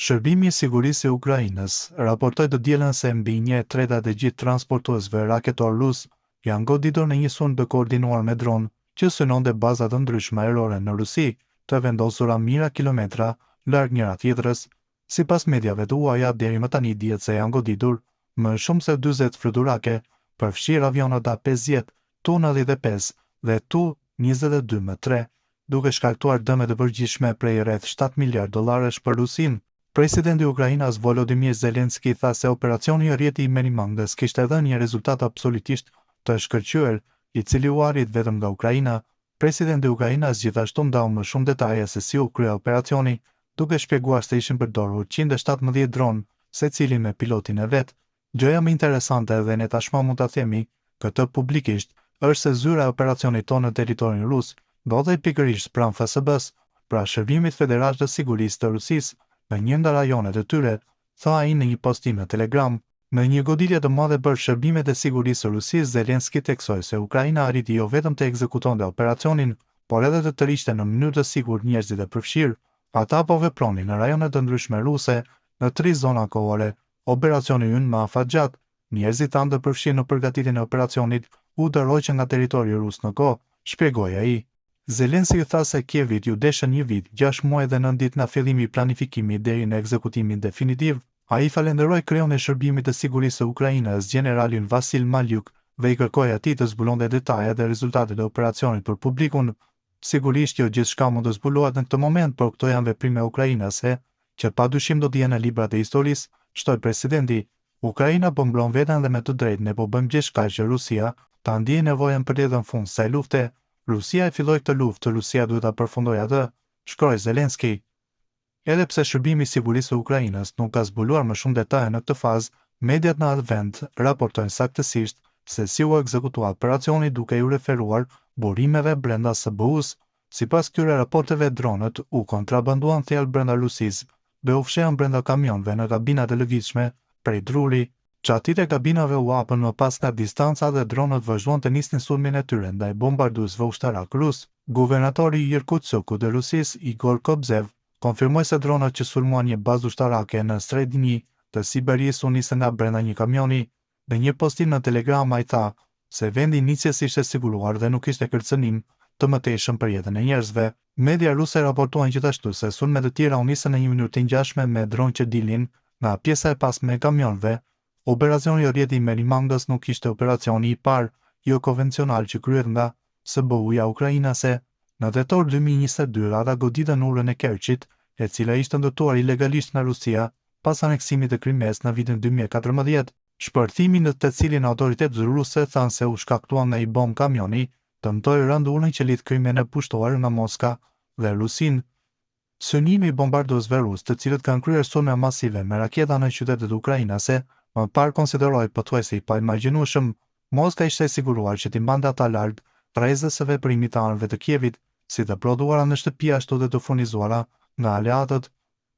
Shërbimi i Sigurisë i Ukrainës raportoi të dielën se mbi një e treta e të gjithë transportuesve raketorë rusë janë goditur në një sulm të koordinuar me dronë që synonte baza të ndryshme ajrore në Rusi, të vendosura mijëra kilometra larg njëra-tjetrës. Sipas mediave të huaja, deri më tani dihet se janë goditur më shumë se 40 fluturake, përfshirë avionët A 50, Tu 95 dhe Tu 22 M tre. Duke shkaktuar dëme të përgjithshme prej rreth 7 miliardë dollarësh për Rusinë. Presidenti ukrainas Volodymyr Zelensky tha se operacioni Rrjeti i Merimangës kishte dhënë një rezultat absolutisht të shkëlqyer, i cili u arrit vetëm nga Ukraina. Presidenti ukrainas gjithashtu ndau më shumë detaje se si u krye operacioni, duke shpjeguar se ishin përdorur 117 dronë, secili me pilotin e vet. Gjëja më interesante dhe ne tashmë mund ta themi këtë publikisht, është se zyra e operacionit tonë në territorin rus ndodhej pikërisht pranë FSB-së, pra Shërbimit Federal të Sigurisë të Rusisë, në një nga rajonet e tyre, tha ai në një postim në Telegram. Në një goditje të madhe për shërbimet e sigurisë së Rusisë, Zelensky theksoi se Ukraina arriti jo vetëm të ekzekutonte operacionin, por edhe të tërhiqte në mënyrë të sigurt njerëzit e përfshirë. Ata po vepronin në rajone të ndryshme ruse, në tri zona kohore, Operacioni ynë më afatgjatë, njerëzit tanë të përfshirë në përgatitjen e operacionit u tërhoqën nga territori rus në kohë, shpjegoi ai. Zelensky tha se Kievit iu deshën një vit, gjashtë muaj dhe nëntë ditë nga fillimi i planifikimit deri në ekzekutimin definitiv. Ai falënderoi kreun e Shërbimit të Sigurisë së Ukrainës, gjeneralin Vasyl Malyuk, dhe i kërkoi atij të zbulonte detajet dhe rezultatet e operacionit për publikun. Sigurisht jo gjithçka mund të zbulohet në këtë moment, por këto janë veprime ukrainase që padyshim do të jenë në librat e historisë, shtoi presidenti. Ukraina po mbron veten dhe me të drejtë ne po bëjmë gjithçka që Rusia ta ndiejë nevojën për t'i dhënë fund kësaj lufte. Rusia e filloi këtë luftë, Rusia duhet ta përfundojë atë, shkroi Zelensky. Edhe pse Shërbimi i Sigurisë së Ukrainës nuk ka zbuluar më shumë detaje në këtë fazë, mediat në atë vend raportojnë saktësisht se si u ekzekutua operacioni duke iu referuar burimeve brenda SBU-së. Sipas këtyre raporteve dronët u kontrabanduan thellë brenda Rusisë dhe u fshehën brenda kamionëve në kabina të lëvizshme prej druri. Çatitë e kabinave u hapën më pas nga distanca dhe dronët vazhduan të nisnin sulmin e tyre ndaj bombarduesve ushtarakë rusë. Guvernatori i Irkutskut të Rusisë, Igor Kobzev, konfirmoi se dronët që sulmuan një bazë ushtarake në Srednji të Siberisë u nisën nga brenda një kamioni. Në një postim në Telegram ai tha se vendi i nisjes ishte siguruar dhe nuk kishte kërcënim të mëtejshëm për jetën e njerëzve. Media ruse raportuan gjithashtu se sulme të tjera u nisën në një mënyrë të ngjashme me dronë që dilnin nga pjesa e pasme e kamionëve. Operacioni Rrjeti i Merimangës nuk ishte operacioni i parë jokonvencional që kryhet nga SBU-ja ukrainase. Në tetor 2022, ata goditën urën e Kerçit, e cila ishte ndërtuar ilegalisht nga Rusia pas aneksimit të Krimesë në vitin 2014. Shpërthimi në të cilin autoritetet ruse thanë se u shkaktua nga një bombë kamioni, dëmtoi rëndë urën që lidh Krimenë e pushtuar nga Moska dhe Rusinë. Synimi i bombarduesve rusë, të cilët kanë kryer sulme masive me raketa në qytetet ukrainase, më parë konsiderohej pothuajse i paimagjinueshëm. Moska ishte e siguruar që t'i mbante ata larg rrezes së veprimit të armëve të Kievit, si të prodhuara në shtëpi ashtu dhe të furnizuara nga aleatët.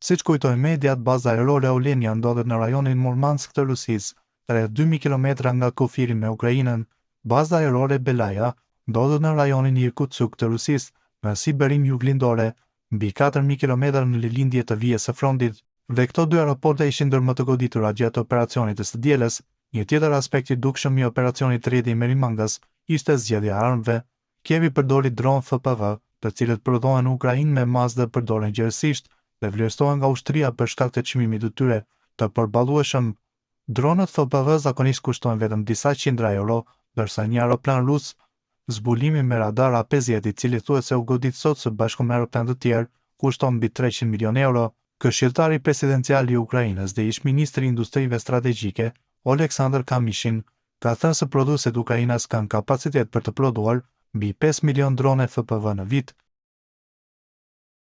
Siç kujtojnë mediat, baza ajrore Olenya ndodhet në rajonin Murmansk të Rusisë, rreth 2000 kilometra nga kufiri me Ukrainën. Baza ajrore Belaya ndodhet në rajonin Irkutsk të Rusisë, në Siberinë juglindore, mbi 4000 kilometra në lindje të vijës së frontit. Dhe këto dy aeroporte ishin ndër më të goditurat gjatë operacionit të së dielës. Një tjetër aspekt i dukshëm i operacionit Rrjeti i Merimangës ishte zgjedhja e armëve. Kievi përdori dronë FPV, të cilët prodhohen në Ukrainë me masë dhe përdoren gjerësisht dhe vlerësohen nga ushtria për shkak të çmimit të tyre të përballueshëm. Dronët FPV zakonisht kushtojnë vetëm disa qindra euro, ndërsa një aeroplan rus zbulimi me radar A-50 i cili thuhet se u godit sot së bashku me aeroplanë të tjerë, kushton mbi 300 milionë euro. Këshilltari presidencial i Ukrainës dhe ish-ministri i Industrive Strategjike, Oleksandr Kamyshin, ka thënë se prodhuesit ukrainas kanë kapacitet për të prodhuar mbi 5 milion drone FPV në vit.